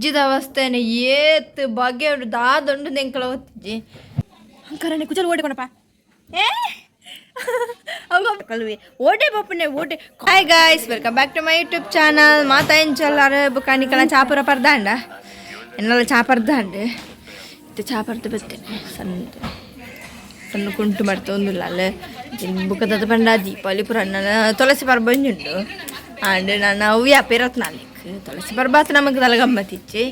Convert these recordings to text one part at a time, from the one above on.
ಫ್ರಿಜ್ಜಿದ ಅವಸ್ಥೆನೆ ಏತ್ ಬಗೆ ಉಂಡು ದಾದೊಂಡು ದೆಂಕಲ ಒತ್ತಿಜ್ಜಿ ಅಂಕರನೆ ಕುಚಲ್ ಓಡಿಕೊಣಪ್ಪ ಏ ಅವು ಕಲ್ವಿ ಓಟೆ ಬಪ್ಪನೆ ಓಟೆ. Hi guys, welcome back to my YouTube channel. ಮಾತಾ ಎಂಚಲ್ಲಾರು ಬುಕ್ಕಾನಿಕಲ ಚಾಪುರ ಪರ್ದಾಂಡ ಎನ್ನಲ ಚಾಪರ್ದಾಂಡ್ ಇತ್ತೆ ಚಾಪರ್ದು ಬತ್ತೇನೆ. ಸಣ್ಣ ಸಣ್ಣ ಕುಂಟು ಮಾಡ್ತಾ ಅಲ್ಲ ಬುಕ್ಕದ ಪಂಡ ದೀಪಾವಳಿ ಪುರ ನನ್ನ ತುಳಸಿ ಪರ್ಬ ಒಂಜಿ ಉಂಡು. ಆಂಡ್ ನಾನು ಅವು ಯಾಪೇರತ್ ನಾಲಿಕ್ ತುಳಸಿ ಪರ್ಬ ಆತ ನಮಗೆ ತಲೆ ಗಮ್ಮತ್ತಿಚ್ಚಿ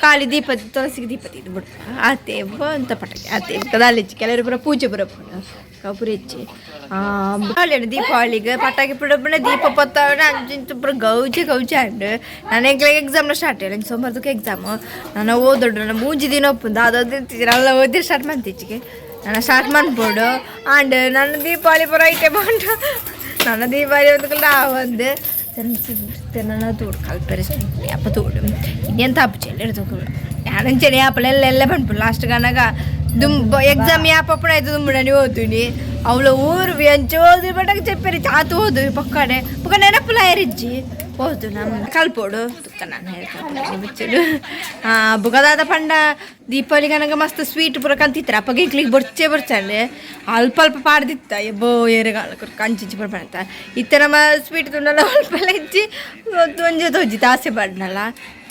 ಖಾಲಿ ದೀಪ ತುಳಸಿಗೆ ದೀಪ ತಿದ್ದು ಬಿಡ್ಪ ಆತೆ ಅಂತ ಪಟಾಕಿ ಆತೆ ಕದಾಲಿಚ್ಚಿ. ಕೆಲವರು ಪೂರ ಪೂಜೆ ಪೂರ ಪೂರ ಹೆಚ್ಚಿ ದೀಪಾವಳಿಗೆ ಪಟಾಕಿ ಪುಡಪುಣ ದೀಪ ಪತ್ತಾವಣ ಅಂಚಿಂಚ ಪೂರ ಗೌಜಿ ಗೌಜಿ. ಆಂಡ್ ನಾನು ಎಕ್ಸಾಮ್ ಸ್ಟಾರ್ಟ್ ಇಲ್ಲ, ಸೋಮವಾರದಕ್ಕೆ ಎಕ್ಸಾಮು. ನಾನು ಓದೋಡು ನನ್ನ ಮೂಜಿ ದಿನ ಒಪ್ಪುಂದು ಅದಾದ ಅಲ್ಲ ಓದಿ ಸ್ಟಾರ್ಟ್ ಮಾಡ್ತಿಚ್ಚಿಗೆ ನಾನು ಸ್ಟಾರ್ಟ್ ಮಾಡ್ಬೋಡು. ಆಂಡ್ ನನ್ನ ದೀಪಾವಳಿ ಪೂರ ಐಟಮ್ ಉಂಟು. ನನ್ನ ದೀಪಾವಳಿ ಒಂದು ಒಂದು ನನ್ನ ತೋಡು ಕಲ್ಪೆರೆ ಅಪ್ಪ ತೋಡು ಇನ್ನೆಂತ ಹಬ್ಬ ಚೆಲ್ಲ ತೋಕುಲ್ಲ ಯಾನಂಚನೆ ಯಾಪಲ ಎಲ್ಲ ಎಲ್ಲ ಬಂದ್ಬಿಡು. ಲಾಸ್ಟ್ ಗನಗ ದುಂಬ ಎಕ್ಸಾಮ್ ಯಾಪಪ್ಪಣ ಆಯ್ತು ದುಂಬುಡನಿ ಓದ್ತೀನಿ. ಅವಳು ಊರು ಎಂಚ ಓದಿ ಬಟ್ಟಕ್ಕೆ చెప్పారు ಚಾತು ಓದು ಪಕ್ಕಡೆ ಪಕ್ಕ ನೆನಪುಲ ಎರಿಜ್ಜಿ ಓದು ನಮ್ಮ ಕಲ್ಪೋಡು ತುಕ್ಕ ನಾನು ಹೇಳ್ಕೊಂಡು ಬಿಚ್ಚಡು. ಬುಗದಾದ ಪಂಡ ದೀಪಾವಳಿ ಕನಗ ಮಸ್ತ್ ಸ್ವೀಟ್ ಪೂರ ಕಂತಿತ್ತರ ಅಪ್ಪಗೆ ಇಕ್ಲಿಗೆ ಬೊರ್ಚೆ ಬೊರ್ಚಂಡೆ ಅಲ್ಪ ಅಲ್ಪ ಪಾಡ್ದಿತ್ತ ಎಬ್ಬೋ ಏರೆಗಾಲ ಕಂಚಿಂಚಿ ಪೂರ ಪಣತ ಇತ್ತೆ. ನಮ್ಮ ಸ್ವೀಟ್ ತುಂಡಲ್ಲ ಅಲ್ಪ ಹೆಚ್ಚಿ ಒಂಜೆ ತೋಜಿ ತಾಸೆ ಪಾಡ್ನಲ್ಲ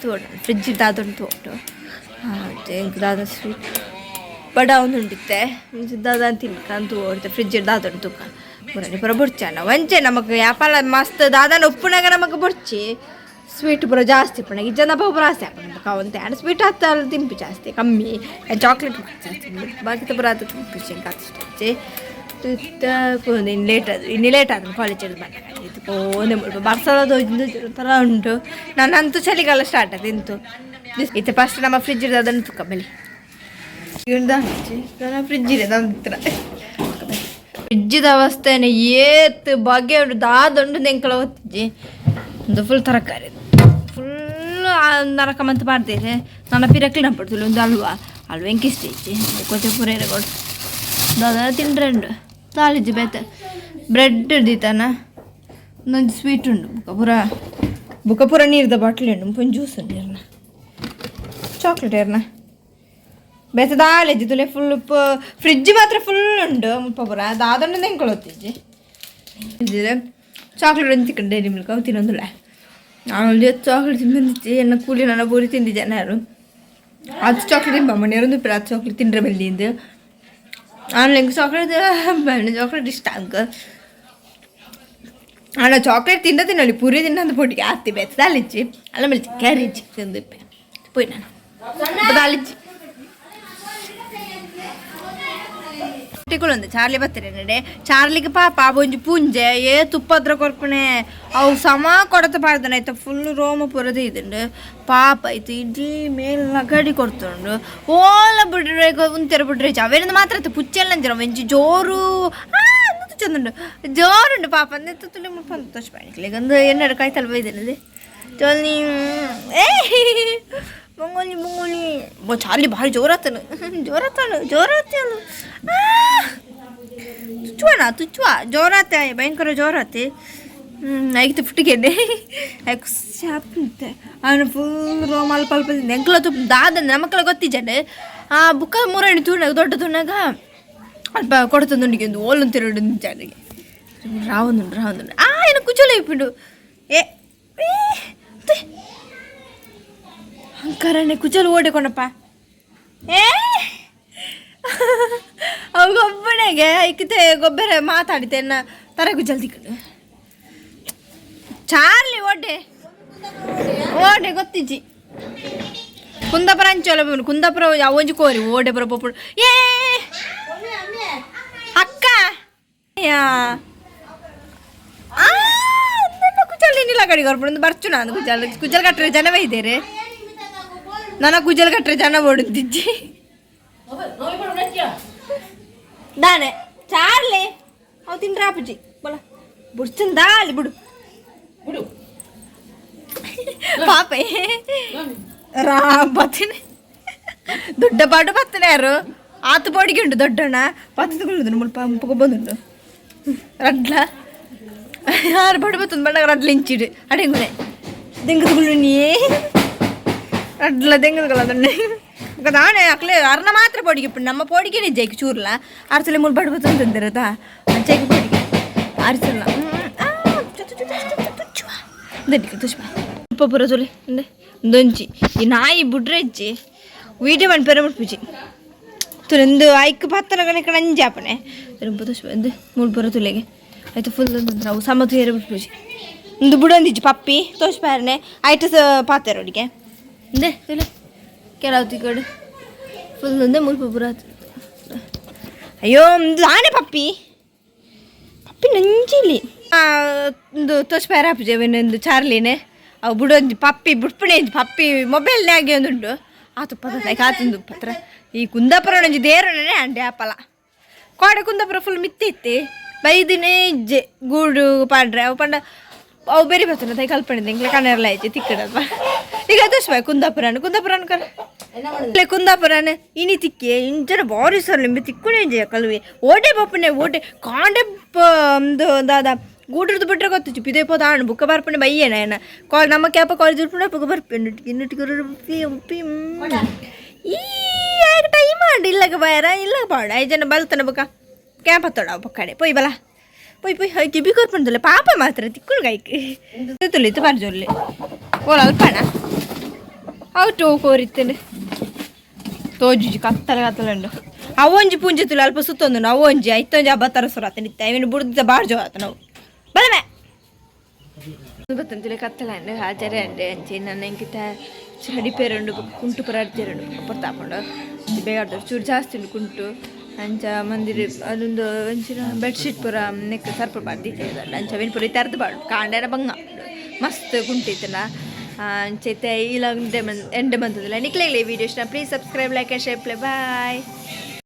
ತೋಡು ಫ್ರಿಜ್ ದಾದೊಂದು ತೋಡು ದಾದ ಸ್ವೀಟ್ ಬಡ ಒಂದು ಉಂಡಿತ್ತೆ ದಾದ ತಿನ್ಕ ಅಂತ ಓಡ್ತೆ. ಫ್ರಿಜ್ ದಾದೊಂದು ತುಕ್ಕ ಪೂರ ಪೂರ ಬೊರ್ಚಾನ ಒಂಚೆ ನಮಕ್ ಯಾಪಾಲ ಮಸ್ತ್ ದಾದಾನ ಉಪ್ಪುನಾಗ ನಮಕ್ ಬೊರ್ಚಿ ಸ್ವೀಟ್ ಪೂರ ಜಾಸ್ತಿ ಪುಣಗ ಜನ ಪೂರ ಆಸೆ ಆಪುಂಡು ಅವಂತೆ. ಆಂಡ್ ಸ್ವೀಟ್ ಹತ್ತ ತಿಂಪು ಜಾಸ್ತಿ ಕಮ್ಮಿ ಚಾಕ್ಲೇಟ್ ಜಾಸ್ತಿ, ಬಾಕಿ ಪೂರ ಆತ ತಿಂಪು ಇಷ್ಟ. ಇನ್ನು ಲೇಟ್ ಅದು, ಇನ್ನು ಲೇಟ್ ಆದ ಕಾಲೇಜಲ್ಲಿ ಬಂದಾಗ ಇದು ಪೋನೆ ಮುಲ್ಪ ಬರ್ಸಲ ಥರ ಉಂಟು. ನನ್ನಂತೂ ಚಳಿಗಾಲ ಸ್ಟಾರ್ಟ್ ಆಯ್ತು ಇಂತು. ಇತ್ತೆ ಫಸ್ಟ್ ನಮ್ಮ ಫ್ರಿಜ್ ಅದನ್ನು ತುಕ್ಕ ಬಲಿ. ಫ್ರಿಜ್ ಇದೆ ನನ್ನ ಫ್ರಿಜ್ಜಿದ ಅವಸ್ಥೆನೆ ಏತ್ ಬಗೆ ಉಂಡು ದಾದೊಂಡು ದೆಂಕಲ ಒತ್ತಿಜ್ಜಿ. ಒಂದು ಫುಲ್ ತರಕಾರಿ ಫುಲ್ ನರಕ ಮಂತ್ ಪಾಡ್ದೇರೆ. ನನ್ನ ಪಿರಕ್ಲಿ ಪಡ್ತಿಲ್ಲ ಒಂದು ಅಲ್ವಾ ಅಲ್ವಾ ಎಂಕ್ ಇಷ್ಟ ಇಜ್ಜಿ. ಕೊಂಚ ಪೂರ ಕೊಡು ದಾದ ತಿಂಡ್ರೆ ಉಂಡು ತಾಳಿಜ್ಜಿ ಬೇತೆ ಬ್ರೆಡ್ ದೀತಾನ. ಒಂದೊಂದು ಸ್ವೀಟ್ ಉಂಡು. ಬುಕ್ಕ ಪೂರ ಬುಕ್ಕ ಪೂರ ನೀರ್ದ ಬಾಟ್ಲಿ ಉಂಡು. ಮುಲ್ಪ ಜ್ಯೂಸ್ ಉಂಡು ಇರ್ನ ಚಾಕ್ಲೇಟ್ ಇರ್ನ ಬೇತೆ ದಾಲೆಜ್ಜಿ ತುಲೆ. ಫುಲ್ ಫ್ರಿಜ್ ಮಾತ್ರ ಫುಲ್ ಉಂಡು. ಮುಲ್ಪ ಪೂರ ದಾದೊಂಡು ನೆಂಕೊಳೊತ್ತಿಜ್ಜಿ. ಚಾಕ್ಲೇಟ್ ಒಂದು ತಿಕ್ಕಂಡು ಡೈರಿ ಮಿಲ್ಕ್ ಅವು ತಿನ್ನೊಂದುಲ್ಲ. ನಾನು ಚಾಕ್ಲೇಟ್ ತಿಂದಿಚ್ಚಿ ಎನ್ನ ಕೂಲಿ ನನ್ನ ಬೋರಿ ತಿಂದಿದ್ದೆ ಯಾರು ಅದು ಚಾಕ್ಲೇಟ್ ತಿಂಬ ಮನೆಯವರೊಂದು ಅದು ಚಾಕ್ಲೇಟ್ ತಿಂದ್ರೆ ಬಲ್ಲಿಂದು. ಆನ್ಲೈನ್ ಚಾಕ್ಲೇಟ್ ಬಣ್ಣ ಚಾಕ್ಲೇಟ್ ಇಷ್ಟ ಅಂಕ ಅಣ್ಣ ಚಾಕ್ಲೇಟ್ ತಿಂದ ತಿನ್ನಲಿ ಪೂರಿ ತಿನ್ನಂದು ಪೊಟ್ಟಿಗೆ ಆಸ್ತಿ ಬೇತ ದಾಲಿಚ್ಚಿ ಅಲ್ಲ ಮೇಲೆ ಕ್ಯಾರೇಜ್ ತಿಂದು ಪೋಯ್ ನಾನು ದಾಲಿಚ್ಚಿ ಒಂದು ಚಾರ್ಲಿ ಬರ್ತಾರೆ ನಡೆ. ಚಾರ್ಲಿಗೆ ಪಾಪ ಒಂಜಿ ಪುಂಜೆ ಏ ತುಪ್ಪದ್ರ ಕೊರ್ಪಣೆ ಅವು ಸಮ ಕೊಡತ ಪಾಡ್ದನ ಆಯ್ತಾ. ಫುಲ್ ರೋಮ ಪುರದ ಇದುಂಡು ಪಾಪ ಆಯ್ತು. ಇಡ್ಲಿ ಮೇಲ್ ಲಗಡಿ ಕೊಡ್ತುಂಡು. ಓಲ ಬಿಡ್ರೆ ಉಂತೆರ ಬಿಡ್ರೆ ಅವೇನಂದು ಮಾತ್ರ ಆಯ್ತು ಪುಚ್ಚೆಲ್ಲ ಅಂಜರ ಒಂಜಿ ಜೋರು ಚಂದುಂಡು ಜೋರುಂಡು ಪಾಪ ಅಂದ್ರೆ ತುಳಿ ಮುಲ್ಪ ತೋಚ್ ಪಾಣಿಕ್ಲೆ ಒಂದು ಎನ್ನಡು ಕಾಯ್ತಲ್ ಬೈದನದೆ ಚೊಲ್ಲಿ ಏ ಮಂಗೋಲಿ ಮಂಗೋಲಿ ಬೋ. ಚಾರ್ಲಿ ಭಾರಿ ಜೋರಾತನು ಜೋರಾತನು ಜೋರಾತನು ತುಚ್ಚುವನ ತುಚ್ಚುವ ಜೋರಾತೆ ಭಯಂಕರ ಜೋರಾತೆ. ಐತೆ ಪುಟ್ಟಿಗೆನೆ ಶಾಪಂತೆ ಅವನು ಫುಲ್ ರೋಮ ಅಲ್ಪ ಅಲ್ಪ ಎಂಕಲ ತುಪ್ಪ ದಾದ ನಮಕ್ಲ ಗೊತ್ತಿಜಂಡೆ. ಆ ಬುಕ್ಕ ಮೂರಣಿ ತೂನಾಗ ದೊಡ್ಡ ತೂನಾಗ ಅಲ್ಪ ಕೊಡ್ತಂದುಂಡಿಗೆ ಒಂದು ಓಲಂತಿರಡು ಜಾರಿಗೆ ರಾವಂದುಂಡು ರಾವಂದುಂಡು. ಆ ಏನು ಕುಚಲ ಇಪ್ಪಿಂಡು ಏ ಅಂಕರನೆ ಕುಚಲು ಓಡಿಕೊಂಡಪ್ಪ ಏ ಅವು ಗೊಬ್ಬನೆಗೆ ಐಕಿತೆ ಗೊಬ್ಬರ ಮಾತಾಡಿತೆ ತರ ಕುಚಲ್ ತಿಕ್ಕಡು. ಚಾರ್ಲಿ ಓಡೆ ಓಡೆ ಗೊತ್ತಿಜ್ಜಿ. ಕುಂದಾಪುರ ಅಂಚೋಲ ಕುಂದಾಪುರ ಒಂಜಿ ಕೋರಿ ಓಡೆ ಬರ ಪೊಪ್ಪುಡು ಏ ಅಕ್ಕ ಯಾ ಕುಚಲ್ ನಿಲ್ಲ ಕಡೆ ಕೊರ್ಪುಂಡು ಬರ್ಚು. ನಾನು ಕುಚಲ್ ಕುಚಲ್ ಕಟ್ಟರೆ ಜನವೇ ಇದ್ದೇರೆ. ನನ್ನ ಕುಜಲ್ ಕಟ್ಟರೆ ಜನ ಓಡುತ್ತಿಜ್ಜಿ ದಾನೆ. ಚಾರ್ಲಿ ಅವು ತಿಂಡ್ರೆ ಆಪುಜಿ ಬಲ ಬುಡ್ಚನ್ ದಾಲಿ ಬಿಡು ಬಿಡು ಪಾಪ ರಾ ಬತ್ತಿನ ದೊಡ್ಡ ಪಾಡು ಬತ್ತನೆ ಯಾರು ಆತು ಬಾಡಿಗೆ ಉಂಟು ದೊಡ್ಡಣ್ಣ ಪತ್ತುಕೊಂಡು ಮುಲ್ಪ ಮುಲ್ಪ ಬಂದುಂಡು ರಡ್ಲ ಯಾರು ಬಡ ಬತ್ತೊಂದು ಬಣ್ಣ ರಡ್ಲ ಇಂಚಿಡು ಅಡೆಂಗುನೆ ದೆಂಗದುಗುಳು ನೀ. ಅಡ್ಲ ದೆಂಗದಲ್ಲ ದಾನೆ ಅಕ್ಲೆ ಅರ್ನ ಮಾತ್ರ ಪೋಡಿಗೆ ಇಪ್ಪು ನಮ್ಮ ಪೋಡಿಗೆ ನಿಜ ಚೂರ್ಲ ಅರ್ಚಲೆ ಮೂರು ಬಡ ಬತ್ತಂತಿರತಾ ಅಂಚೆಗೆ ಪೋಡಿಗೆ ಅರ್ಚಲ್ಲ ತುಚ್ಚ ಪೂರ ತುಲೆ ಅಂದೆ ಒಂದೊಂಜಿ ಈ ನಾಯಿ ಬುಡ್ರೆ ಇಜ್ಜಿ ವೀಡಿಯೋ ಮನ್ಪೆರೆ ಮುಟ್ಪುಜಿ ತುಲೆಂದು ಐಕ್ ಪತ್ತನ ಕಣಕ್ಕೆ ನಂಜಿ ಆಪಣೆ ತುಲೆ ತುಚ್ಚ ಎಂದು ಮೂರು ಪೂರ ತುಲೆಗೆ ಆಯ್ತು ಫುಲ್ ಅಂತಂದ್ರೆ ಅವು ಸಮ ತುಯರೆ ಬಿಟ್ಪುಜಿ ಒಂದು ಬುಡೊಂದಿಜ್ಜಿ ಪಪ್ಪಿ ತೋಚ್ ಪಾರನೆ ಐಟ ಪಾತೆರ ಅಡಿಗೆ ಇಂದೆ ತುಲೆ ಕೆಲವು ತಿಕ್ಕಡು ಫುಲ್ ಒಂದೇ ಮುಲ್ಪ ಪೂರ ಅಯ್ಯೋ ಒಂದು ಆನೆ ಪಪ್ಪಿ ಪಪ್ಪಿ ನಂಜಿಲಿ ಒಂದು ತೋಚ್ ಪಾರ ಹಾಪುಜಿ ಒಂದು ಚಾರ್ಲಿನೇ ಅವು ಬುಡೊಂಜಿ ಪಪ್ಪಿ ಬುಡ್ಪಣೆ ಪಪ್ಪಿ ಮೊಬೈಲ್ನಾಗೆ ಒಂದುಂಡು ಆತು ಪದ ಆತೊಂದು ಪತ್ರ ಈ ಕುಂದಾಪುರ ಒಂಜಿ ದೇರನೇ ಅಂಡೆ ಆಪಲ ಕೋಡೆ ಕುಂದಾಪುರ ಫುಲ್ ಮಿತ್ತಿ ಇತ್ತೆ ಬೈದಿನೇ ಇಜ್ಜೆ ಗೂಡು ಪಾಡ್ರೆ ಅವು ಪಂಡ ಅವು ಬೇರೆ ಬರ್ತದೆ ತೈ ಕಲ್ಪಣೆ ಇಂಕ್ಲೆ ಕಣ್ಣೆಲ್ಲ ಐತೆ ತಿಕ್ಕಡಲ್ಪ ಈಗ ಅದಷ್ಟು ಬಾಯ್ ಕುಂದಾಪುರನು ಕುಂದಾಪುರನು ಕರ ಇಲ್ಲ ಕುಂದಾಪುರನ ಇನಿ ತಿಕ್ಕಿ ಇಂಚನ ಬಾರಿ ಸರ್ ನಿಂಬೆ ತಿಕ್ಕುನೆ ಇಜ್ಜೆ ಕಲುವೆ ಓಟೆ ಬಪ್ಪನೆ ಓಟೆ ಕಾಂಡೆ ಒಂದು ದಾದ ಗೂಡ್ರದ್ದು ಬಿಟ್ರೆ ಗೊತ್ತು ಪಿದೆ ಪೋದ ಆಣ್ ಬುಕ್ಕ ಬರ್ಪಣೆ ಬಯ್ಯನ ಏನ ಕಾಲ್ ನಮ್ಮ ಕ್ಯಾಪ ಕಾಲೇಜ್ ಉಡ್ಪುಣ ಬುಕ್ಕ ಬರ್ಪೆ ಇನ್ನುಟಿಗೆ ಉಪ್ಪಿ ಈ ಟೈಮ್ ಆಂಡ್ ಇಲ್ಲಗ ಬಾಯರ ಇಲ್ಲಗ ಬಾಡ ಐದು ಜನ ಬಲ್ತನ ಬುಕ್ಕ ಕ್ಯಾಂಪ್ ಹತ್ತೋಡ ಬೊಕ್ಕಡೆ ಪೊಯ್ ಬಲ ಪೊಯ್ ಪೊಯ್ ಹೈ ಕಿಬಿ ಕೊರ್ಪುಂಡಲ್ಲ ಪಾಪ ಮಾತ್ರ ತಿಕ್ಕುಳು ಗೈಕ್ ತುಲಿತು ಬರ್ಜೊಲ್ಲೆ ಓಲ ಅಲ್ಪಣ ಅವು ಟೋ ಕೋರಿತ್ತಂಡು ತೋಜುಜಿ ಕತ್ತಲೆ ಕತ್ತಲೆ ಉಂಡು ಅವೊಂಜಿ ಪುಂಜಿ ತುಲೆ ಅಲ್ಪ ಸುತ್ತೊಂದು ಅವೊಂಜಿ ಐತೊಂಜಿ ಹಬ್ಬ ತರ ಸುರಾತ ನಿತ್ತ ಇವನು ಬುಡ್ದ ಬಾರ್ಜೋ ಆತ ನಾವು ಬಲಮೆ ಗೊತ್ತಂತಿಲ್ಲ ಕತ್ತಲೆ ಅಂಡು ಆಚಾರ್ಯ ಅಂಡೆ ಅಂಚೆ ನನ್ನ ಎಂಕಿತ ಚಡಿ ಪೇರುಂಡು ಕುಂಟು ಪುರ ಅಡ್ಜರುಂಡು ಪೊರ್ತಾಪುಂಡು ಬೇಗ ಚೂರು ಜಾಸ್ತಿ ಉಂಡು ಕುಂಟು ಅಂಚ ಮಂದಿರ ಅದೊಂದು ಒಂಚಿನ ಬೆಡ್ಶೀಟ್ ಪೂರ ನೆಕ್ ಸರ್ಪ ಬಾರ್ದಿತ್ತೆ ಅಂಚ ಅವೇನು ಪೂರ ತೆರೆದು ಬಾಡು ಕಾಂಡೇನ ಬಂಗ ಮಸ್ತ್ ಕುಂಟಿತ್ತಲ್ಲ ಅಂಚ ಇತ್ತೆ ಇಲ್ಲ ಎಂಡೆ ಬಂತದಿಲ್ಲ ನಿಕ್ಲೆ ವೀಡಿಯೋ ಇಷ್ಟ please subscribe, like and share play. Bye.